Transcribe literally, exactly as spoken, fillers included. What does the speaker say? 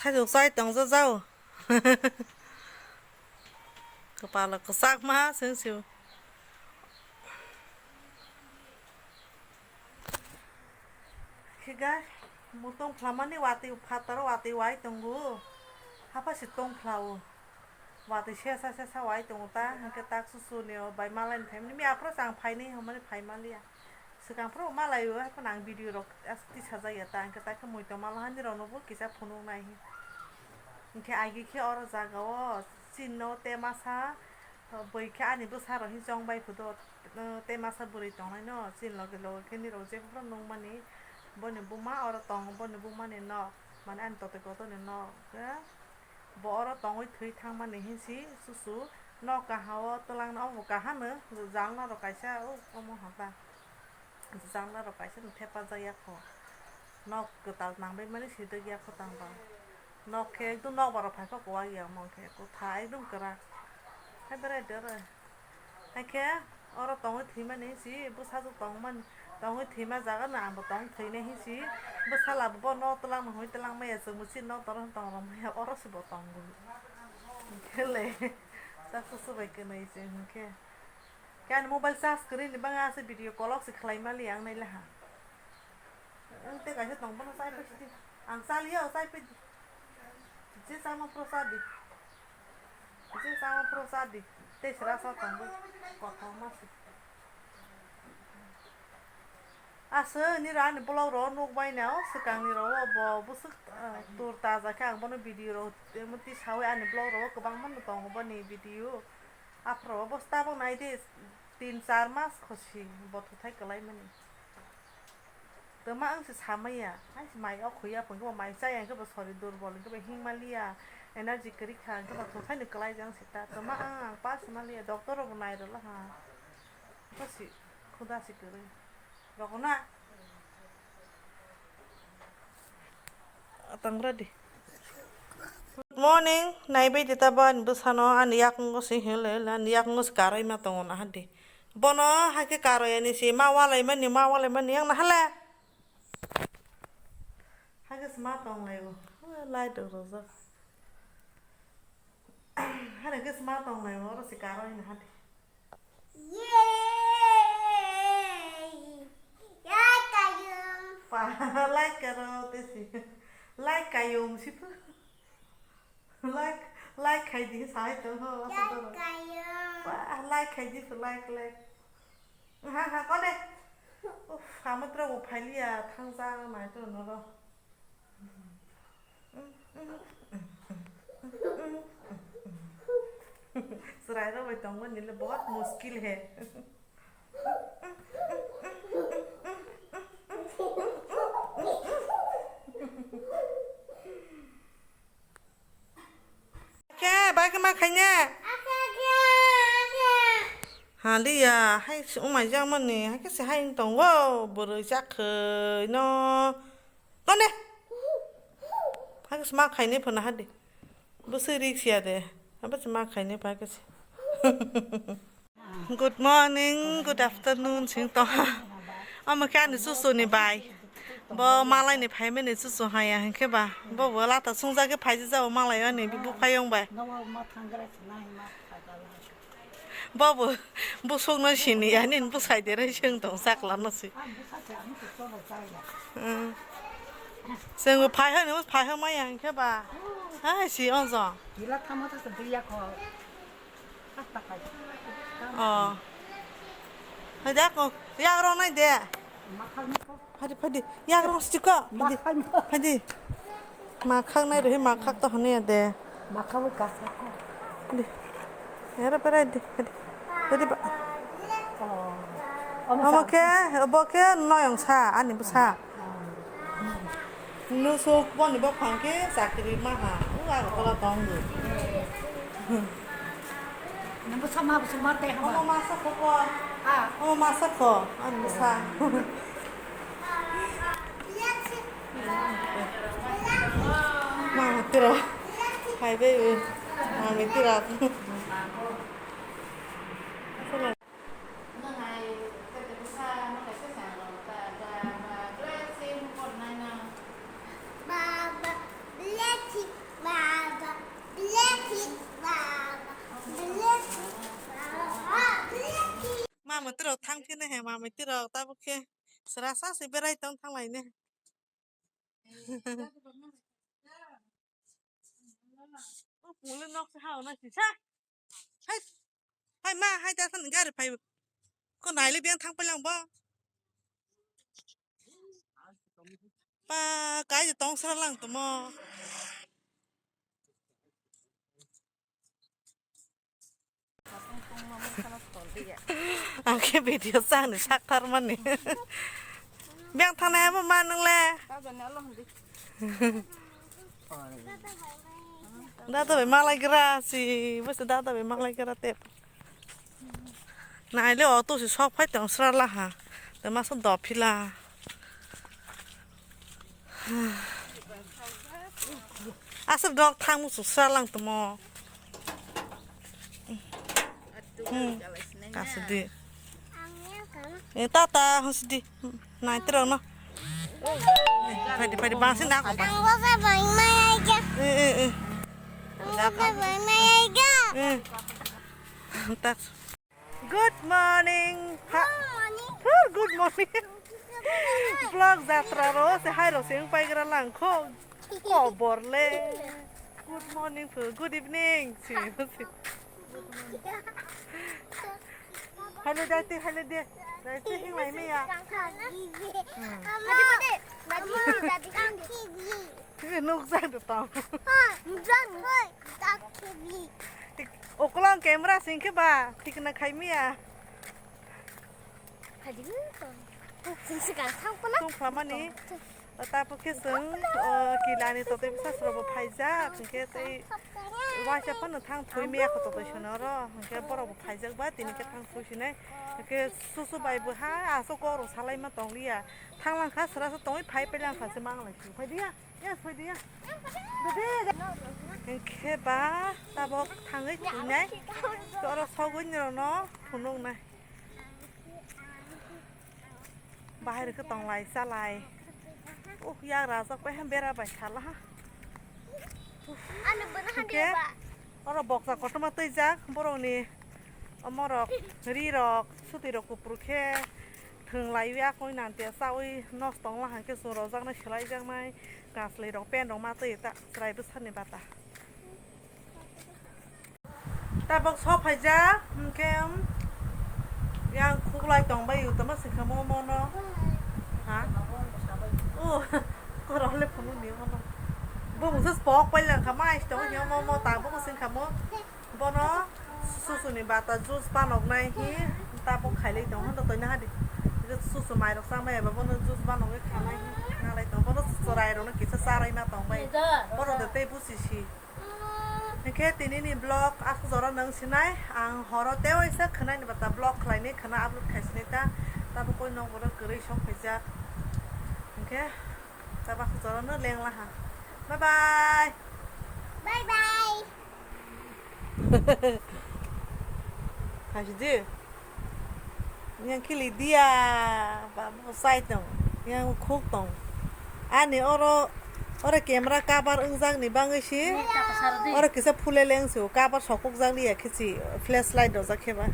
Khajok chai tong jajao. Kwpalo kwchakma chwng se. Khe ga, mutong phlamani watwi phataro watwi wai tongo. Hapha se tong phlao. Watwi sesa sesa wai tongo ta, hwnkhe tak susuni o bai malai ni phaimani. Mi aphuru chang phainai hwnmani phai maliya. Swkang phuru malai o, haphano ang video rok as tisajak ya ta, hwnkhe tak khe muitu malai hani rok no bo kisa phunuk nai hi. Hwnkhe agi khe oro jaga o chini no te masa, bwrwi khe ani bwsa rok hi chong bai phudo, te masa bwrwi tongnai no chini loge loge khe nini rok jebra nukmani. Boni buma oro tongo, boni buma ni nok, mane ani totoi kotor ni nok khe. Bo oro tongwi thwi thangmani hinsi susu nok kahao twlangno, omo kahano janla rok kaisa, o, omo hota janla rok kaisa no thepajak ya kho. Nok kwtal nangbai mani sidok ya kho tangba. Nok khe ekdom nokbar rok phaikha kuwak ya omo khe kwthai ekdom kwrak. Hai berai de oro. Haikhe oro tongwi thwimani si bwsajwk tongmani, tongwi thwima jaga no ang bo tong thwinai hinsi bwsala bo no twlang hwnwi twlang maya chwng bo chini nok toro tong rw maya oro se bo tongo. Hwnkhe le chaksa swbai kwnwi se hwnkhe. Khe ani mobile charge kwrwi ni bangwi aswk video call se khlai mali ang nai laha. Ang tei kaisa tong bono chai pai sidi. Ang chaliya chai pai di. Je chama pro sa di. Je chama pro sa di. Tei sra sa tong bo. Kothoma se. Aswk ni rani vlog ro nuk bai na o swkang ni ro o bo bwswk, ah, tur taja khe ang bono video ro tei sawi ani vlog ro kwbangma no tongo boni video. Aphuru bo tabuk nai di tin char mas khosi bo thuthai kwlai mani. Twma wng se samaya, hai se mai o khuya phun khe bo mai chaya hwnkhe bo sori durbol hwnkhe bo himaliya, energy kwrwi kha hwnkhe bo thuthaino kwlai jang se ta. Twma wng ang pass himaliya, doctor rok bo nai rwla ha. Bo se khuda se kwrwi. Rokona. Tangra di. Good morning, naibai di tabo ani bwsano, ani yakungo se hil hil, ani yakungo se karwi ma tongo na hadi. Bono hakhe karwi ani se ma walai mani, ma walai mani yang na hala. Hakhe se ma tong lai o. Light rok rojak. Hare khe se ma tong lai o, oro se karwi na hadi. Yay! Like kayung. Pa, like karo tesi. Like kayung situ. Like, like khai di, sai to ho, asa to. Like kayung. Pa, like khai di, like, like. Ha, ha, kone. Uf, hamatra bo phailiya, thangsa nai to noro. Chwrairok bai tongmani le bahut mushkil hai. Khe bai khe ma khaine? Haliya, hai se wngmai jakmani, hai khe se hai wng tongo, bwrwi chakhwino. Tone. Hai khe se ma khaine phano hadi. Bwswk riksiya de. Abo se ma khaine pha khe se. Good morning, good afternoon, sing to. Omo khe ani chuchu ni bai. Bo malai ni phaimani chuchu haya hinkhe ba. Bo bo lata sungjak khe phaijak jabo malai ani bu phayong bai. Bo bo busuk no sini ya nini bwsai de rai sing tong sakla no si. Chwng bo phai hwnwi phai hwnmaya hinkhe ba. Hai si onjong. Gila thamo ta se duya kho. Hasta kai. Oh. Hai da ko. Yak rok nai de. Makhang ni ko. Phadi phadi. Yak rok si ko. Phadi. Makhang. Phadi. Makhang nai rohi makhak to hwnwi ya de. Makhang wi kasa ko. Phadi. Yara perai de. Phadi. Phadi ba. Oh. Omo khe, bo khe noyong sa, ani bwsa. Nusuk boni bophang khe chakri maha, o Agartala tongo. Nang bwsa ma bwsa ma tei hama. Omo masa kho ko. Ah. Omo masa kho, ani bwsa. Mama tiro. Hai be, mami tiro. Baba, blessing. Khe ne he mamai tirok tabuk khe sra sa se berai tong thang lai ne. O pungli nok se ha ona si sa. Hai, hai ma, hai da san gari phai. Ko nai le biang thang palang bo. Pa, kai je tong sra lang tomo. Ang khe video chang ni sak thar mani. Biang thang nai abo ma nung le. Dada bai malai gra si, bwsa dada bai malai gra te. Nai le auto si sok phai tong sra la ha. Te masa do phila. Aswk dok thang muchung sra lang tongmo. Hmm. Kasidi. Eh, tata, hosidi. Nai tiro no. Eh, phaidi, phaidi, bangsi na ko ba. Ang bosa bai mai ai ga. Eh, eh, eh. Ang bosa bai mai ai ga. Eh. Tak. Good morning. Ha. Good morning. Good morning. Vlog jatra ro se hai ro se wng pai gra lang kho. Kobor le. Good morning to good evening. Si, si. Hello, dati, hello, de. Dati, hing lai me ya. Hmm. Nukjak de tong. Okolong camera sing khe ba, thik na khai miya. Sung phamani. Tapo khe sung, o, kilani totwi bwsa srok bo phaijak, hwnkhe tei waisa phano thang thwi miya kho totwi swnaro, hwnkhe borok bo phaijak ba tini khe thang thwi sinai. Hwnkhe susu bai bo ha aswk kok rw salai ma tong liya. Thang lang kha sra sa tongwi phai pailang kha se mang lai phai diya. Yes, phai diya. Dede. Hwnkhe ba tabok thangwi thwinai. Oro sogwi nirokno phunuknai. Bahai rwkhe tonglai chalai. Uh, yak rajak pai ha bera bai sala ha. Hwnkhe oro boksa kotorma twijak borokni omorok rirok sutirok kupru khe thwnglaiwi akoi nangtya chawi nosto wngla hwnkhe chwng rwjaknai swlaijaknai. Kaslwi rok pen rok ma twi ta chwrai bwsarni bata. Tabok sok phaijak hwnkhe, um, yang khuklai tongbai u tongma singkha momo no. Ha? O, korok le phunukni mono. Bo mungsa spok pai langkha, mai tong hino momo tabok singkha mo. Bono susuni bata juice panoknai hi tabok khailai tong hwn twi nahadi. Susu mairok chamai eba bono juice panogwi khanai hi nalai tong. Bono chwrai rokno kisa charai ma tongbai. Bono de tei busi si. Hwnkhe tinini vlog aswk jora nang sinai, ang horo tei waisa khwnani bata vlog khlainai khwna upload khaisinai ta, tabuk koi nok borok kwrwi sok phaijak. Hwnkhe tabuk aswk jora no lengla ha. Bye bye. Bye bye. Khaisidi. Yang khili dia, babu sai tong, yang khuk tong. Ani oro, oro camera cover wngjak ni bangwi si. Oro kisa phulele wngsi, o cover sokuk jak liya khe si, flashlight rojak khe ba.